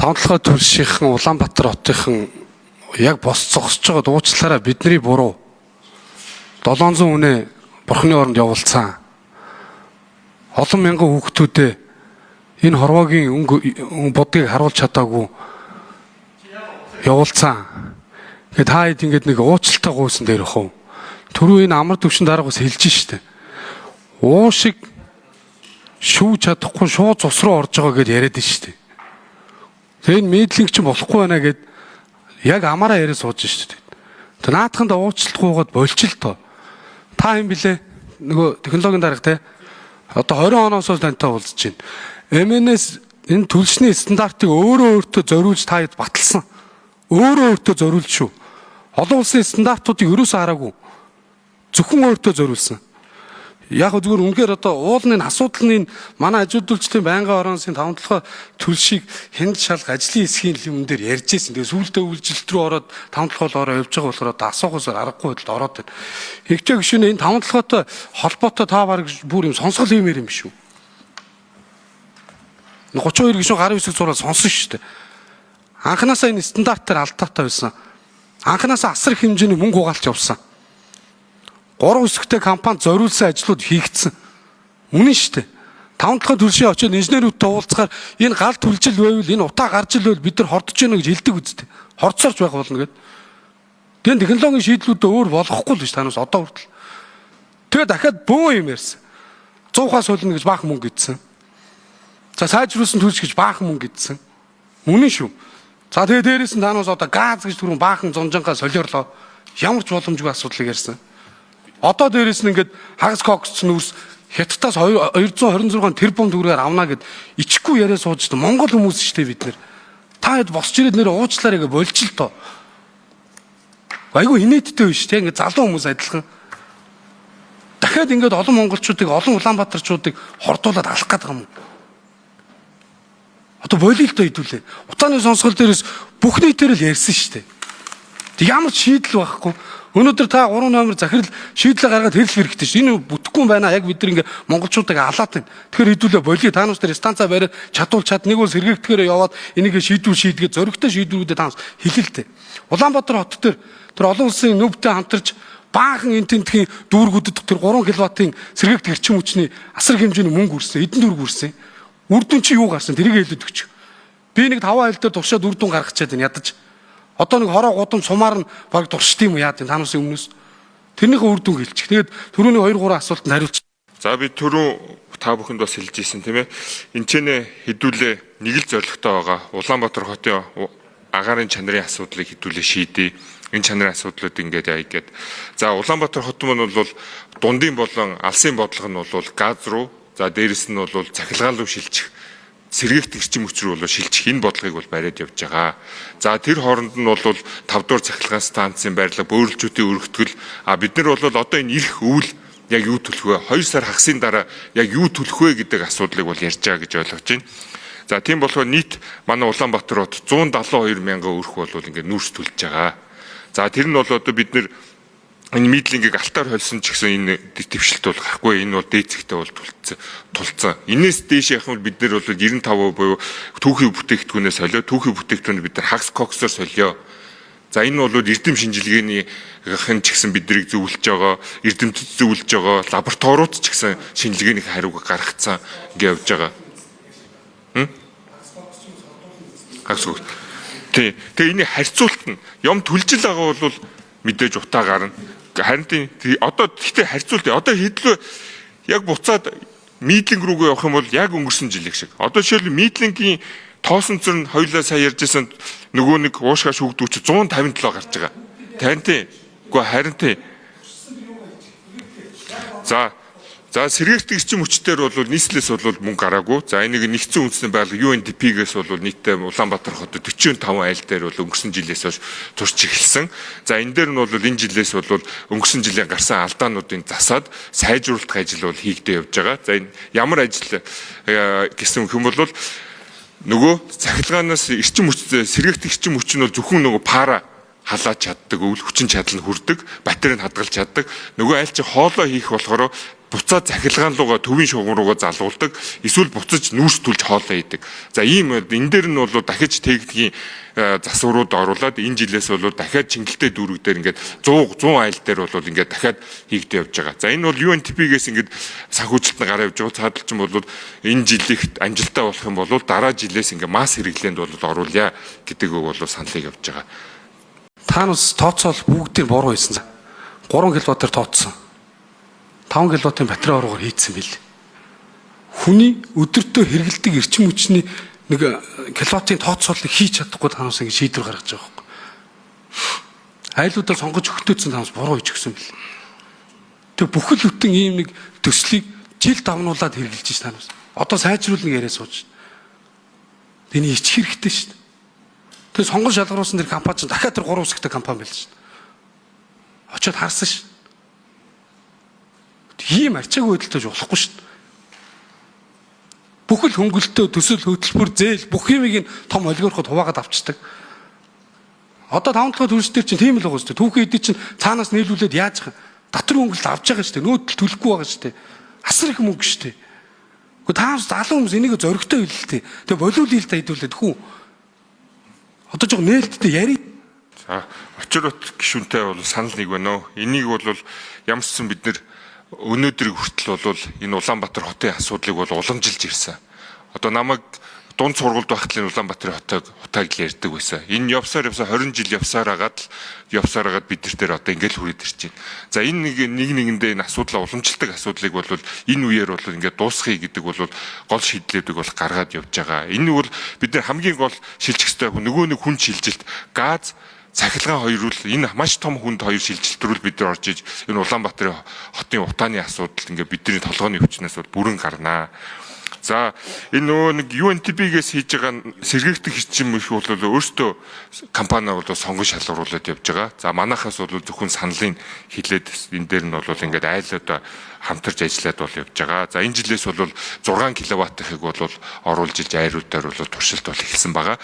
Таван толгой төлшийнхэн Улаанбаатар хотынхан яг бос зогсож байгаа дуучлаараа бидний буруу 700 хүнээ бурхны оронд явуулсан. Олон мянган хүүхдүүдээ энэ хорвоогийн өнгө будгийг харуулж чадаагүй явуулсан. Тэгээд та хэд ингээд нэг уучлалтай гуйсан дээр хөө. Түрүү энэ амар төвшин дарга бас хэлж штэ. Уу шиг шүүж чадахгүй шууд цус руу орж байгаа гэд яриад штэ. Тэгээ энэ мэдлинг чинь болохгүй байна гэд яг амаараа яриа сууж штэ. Тэг наадханд уучлалтгүйгээд болчих л тоо. Та юм блэ? Нөгөө технологийн дарга те. Одоо 20 оноос хойш тантай уулзж байна. MNS энэ түлшний стандартыг өөрөө өөртөө зориулж та хэд баталсан. Өөрөө өөртөө зориулж шүү. Олон улсын стандартуудыг ерөөсөө хараагүй. Зөвхөн өөртөө зориулсан. Яг гоо зүгээр үнэхээр одоо уулны асуудал нь манай ажил үйлчлэлийн байнгын орон таван толгой төлшийг хяналт шалга ажлын хэсгийн юм дээр ярьж байсан. Тэгээ сүүлдээ үйлчлэлт рүү ороод таван толгой ороо явж байгаа болохоор одоо асуухаас аргагүй байдалд ороод байна. Игчээ гүшүүнээ энэ таван толгойтой холбоотой та баг бүр юм сонсгол хиймээр юм шүү. 32 гишүүн гарын үсэг зураад сонсон шүү дээ. Анханасаа энэ стандарт дээр алдаатай байсан. Анханасаа асар их хэмжээний мөнгө угаалж явсан. Гурван хэсэгтэй компани зориулсан ажлууд хийгдсэн. Үнэн шүү дээ. Таван толгой төлшийн очиод инженерүүдтэй уулзахаар энэ гал түлжил байвал энэ утаа гарч ил байвал бид нар хордож гэнэ гэж хэлдэг үсттэй. Хордсорч байх болно гэд. Тэгээ технологийн шийдлүүдээ өөр болгохгүй л биш танаас одоо хүртэл. Тэгээ дахиад бөөн юм ярьсан. 100-аас солино гэж баахан мөнгө идсэн. За сайжруулсан төлш гэж баахан мөнгө идсэн. Үнэн шүү. За тэгээ дээрээс нь танаас одоо газ гэж түрүүн баахан зунжангаа солиорлоо. Ямар ч боломжгүй асуудлыг ярьсан. Одоо дээрээс нь ингээд хагас кокс нүүрс хятадаас 226 тэрбум төгрөгөөр авна гэд ичихгүй яриа сууж шүү. Монгол хүмүүс шүү дээ бид нэр. Та хэд босч ирээд нэр уучлаарай гэж болчих л тоо. Айгүй инээдтэй биш те ингээд залуу хүмүүс адилхан. Дахиад ингээд олон монголчуудыг олон Улаанбаатарчуудыг хордуулаад алах гээд байгаа юм. Одоо болио л доо хэдүүлээ. Утааны сонсгол дээрээс бүх нийтээр л ярьсан шүү дээ. Тэг ямар ч шийдэл байхгүй. Өнөөдөр та 3 номер захирал шийдлээ гаргаад хэрэглэх хэрэгтэй шүү. Энэ бүтэхгүй юм байна. Яг бид нар ингээ монголчуудыг алаад байна. Тэгэхээр хэдүүлээ болио та нар тэр станцаа бариад чадвал чад нэг бол сэргээгдэхээр яваад энийг шийдвэл шийдгээ зоригтой шийдвэрүүдэд таанаас хэлэлтэй. Улаанбаатар хот дээр тэр олон улсын нүбтэй хамтарч баахан эн тентхийн дүүргүүдэд тэр 3 кВт-ын сэргээгдэх эрчим хүчний асар хэмжээний мөнгө үрсэн, эдэн төгрөг үрсэн. Үр дүн чи юу гарсан? Тэрийг хэлээд өгч. Би нэг 5 айл дээр туршаад үр дүн гаргачаад байна ядаж. Одоо нэг хороо гудам сумаар нь баг туршд юм уу яа тийм танаас өмнөөс. Тэрнийхээ үр дүн хэлчих. Тэгээд түрүүний 2 3 асуултанд хариулчих. За би түрүүн та бүхэнд бас хэлж ирсэн тийм ээ. Энд ч нэ хэдүүлээ нэг л зорилготой байгаа. Улаанбаатар хотын агаарын чанарын асуудлыг хэдүүлээ шийдье. Энэ чанарын асуудлууд ингээд яа гээд. За Улаанбаатар хот маань бол дундын болон алсын бодлого нь бол газ руу, за дээрэс нь бол цахилгаан руу шилжих сэргээгт эрчим хүч рүү бол шилжих энэ бодлогыг бол бариад явж байгаа. За тэр хооронд нь бол 5 дугаар цахилгаан станцын байрлал, бөөрөлчүүдийн өргөтгөл, а бид нар бол одоо энэ ирэх өвөл яг юу төлөх вэ? 2 сар хагасын дараа яг юу төлөх вэ гэдэг асуудлыг бол ярьж байгаа гэж ойлгож байна. За тийм болохоор нийт манай Улаанбаатар хот 172 мянган өрх бол ингээд нүүрс төлж байгаа. За тэр нь бол одоо бид нэр энэ мидлингийг алтаар холсон ч гэсэн энэ твшилт бол гарахгүй, энэ бол дээцэгтэй бол тулцсан. Энээс дээш явах нь бид нар бол 95% буюу түүхий бүтээгдэхүүнээ солио, түүхий бүтээгдэхүүнээ бид нар хагас коксоор солио. За энэ бол эрдэм шинжилгээний хэн ч гэсэн биднийг зөвлөж байгаа, эрдэмтэд зөвлөж байгаа, лабораториуд ч гэсэн шинжилгээний хариуг гаргацсан ингээ явж байгаа. Хагас кокс. Тий. Тэгээ энэ харьцуулт нь юм төлжил байгаа бол мэдээж утаа гарна. Харин тийм одоо гэхдээ харьцуулт одоо хэдлээ яг буцаад мидлинг рүүгээ явах юм бол яг өнгөрсөн жилиг шиг. Одоо жишээлбэл мидлингийн тоосон цөр нь хоёлаа сая ярьжсэн нөгөө нэг уушгаа шүүгдүү чи 157 гарч байгаа. Харин тийм. Үгүй харин тийм. За сэргээгдэх эрчим хүчээр бол нийслэлээс бол мөнгө гараагүй. За энийг нэгдсэн үндэсний байгууллага UNDP-гээс бол нийтдээ Улаанбаатар хотод 45 айл дээр бол өнгөрсөн жилээс хойш турч эхэлсэн. За энэ дээр нь бол энэ жилээс бол өнгөрсөн жилийн гарсан алдаануудын засаад сайжруулах ажил бол хийгдээ явж байгаа. За энэ ямар ажил гэсэн юм бол нөгөө цахилгаанаас эрчим хүч сэргээгдэх эрчим хүч нь бол зөвхөн нөгөө пара халаад чаддаг, өвөл хүчин чадал нь хүрдэг, батарейг хадгалж чаддаг. Нөгөө айл чи хоолоо хийх болохоор Буцаад цахилгаан руугаа, төвийн шугам руугаа залгуулдаг. Эсвэл буцаж нүүрс түлж хоолоо идэг. За, ийм энэ дээр нь бол дахиж техникийн засварууд оруулаад энэ жилээс бол дахиад Чингэлтэй дүүрэг дээр ингээд 100 100 айл дээр бол ингээд дахиад хийгдээ явж байгаа. За, энэ бол UNDP-гээс ингээд санхүүжилт нь гараа явж байгаа. Цаадалчин бол энэ жилийнхт амжилттай болох юм бол дараа жилээс ингээд масс хэрэглээнд бол оруулъя гэдэг үг бол саналыг явж байгаа. Та нас тооцоол бүгдийг буруу хийсэн. 3 киловаттаар тооцсон. 5 киловаттын батарей оргоор хийцэн бил. Хүний өдөртөө хэрэгэлдэг эрчим хүчний нэг киловаттын тооцоолыг хийж чадахгүй танаас ингэ шийдвэр гаргаж байгаа байхгүй. Айлуудаа сонгож өгтөөцсөн танаас буруу хийж өгсөн бил. Тэг бүхэл бүтэн ийм нэг төслийг жил давнуулаад хэрэгжилж ш танаас. Одоо сайжруулна яриа сууж. Тэний ичих хэрэгтэй шүү дээ. Тэр сонгон шалгаруулсан тэр компани чинь дахиад тэр 3 хэсэгтэй компани байл шин. Очоод харсан шин. Ийм арчаагүй байдалтай болохгүй шин. Бүхэл хөнгөлтөө, төсөл, хөтөлбөр, зээл бүх юмыг нь том олигарход хуваагаад авчдаг. Одоо таван толгой төрс дээр чинь тийм л байгаа шүү дээ. Түүхэн эдий чинь цаанаас нийлүүлээд яаж татвар хөнгөлт авч байгаа шүү дээ. Нөөдөл төлөхгүй байгаа шүү дээ. Асар их мөнгө шүү дээ. Гэхдээ та залуу хүмүүс энийг зоригтой хэлэлтэй. Тэгээ болиулъя л та хэдүүлээд хүү. Одоо жоо нээлттэй яри. За, Очир бат гишүүнтэй бол санал нэг байна уу. Энийг бол ямар ч сан бид нэр өнөөдрийг хүртэл бол энэ Улаанбаатар хотын асуудлыг бол уламжилж ирсэн. Одоо намайг дунд сургуульд байхад л энэ Улаанбаатарын хотыг л ярьдаг байсан. Энэ явсаар явсаа 20 жил явсаар агаад л явсаар агаад бид нар дээр одоо ингээл хүрээд ирж байна. За, энэ нэг нэг нэгэндээ энэ асуудлаа уламжилдаг асуудлыг бол энэ үеэр бол ингээд дуусгая гэдэг бол гол шийдлүүдийг бол гаргаад явж байгаа. Энэ бол бид нар хамгийн гол шилжих ёстой нөгөө нэг хүн шилжилт, газ, цахилгаан хоёр үл энэ маш том хүнд хоёр шилжилт рүү бид нар орж иж энэ Улаанбаатарын хотын утааны асуудал ингээд бидний толгойн өвчнөөс бол бүрэн гарнаа. За, энэ нөгөө нэг UNDP-гээс хийж байгаа сэргээгдэх эрчим их бол өөртөө компани бол сонгон шалгаруулад явж байгаа. За, манайхаас бол зөвхөн саналын хилээд энэ дээр нь бол ингээд айлуудаа хамтарч ажиллаад бол явж байгаа. За, энэ жилээс бол 6 кВт-ыг бол оруулж иж айруудаар бол туршилт бол эхэлсэн байгаа.